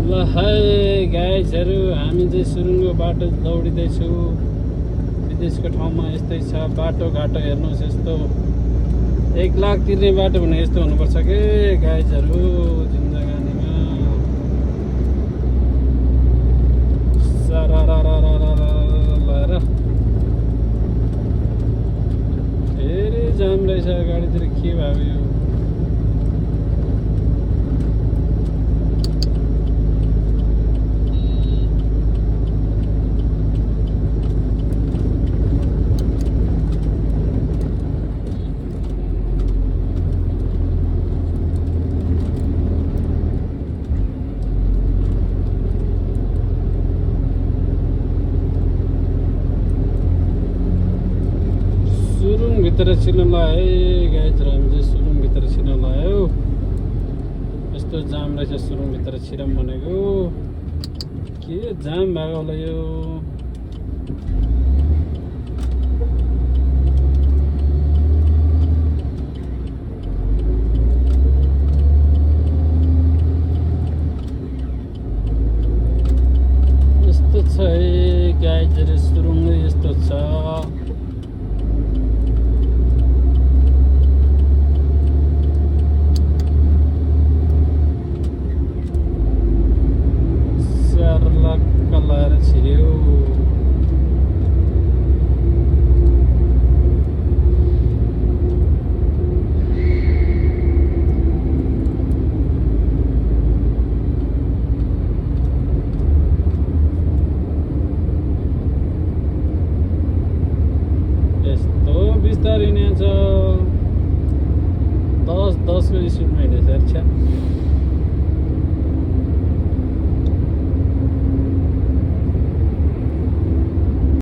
ल है गाइजहरू हामी चाहिँ सुरुङको बाटो दौडिँदैछौँ। विदेशको ठाउँमा यस्तै छ बाटोघाटो हेर्नुहोस्। यस्तो 1 लाख तिर्ने बाटो भने यस्तो हुनुपर्छ के गाइजहरू जिन्दगानीमा। सारा धेरै जाम रहेछ गाडीतिर के भयो यो। भित्र छिर्न लाग्यो गाइजहरू हामी चाहिँ सुरुङ भित्र छिर्न लाग्यो। यस्तो जाम रहेछ सुरुङ भित्र छिरौँ भनेको के जाम भएको होला यो।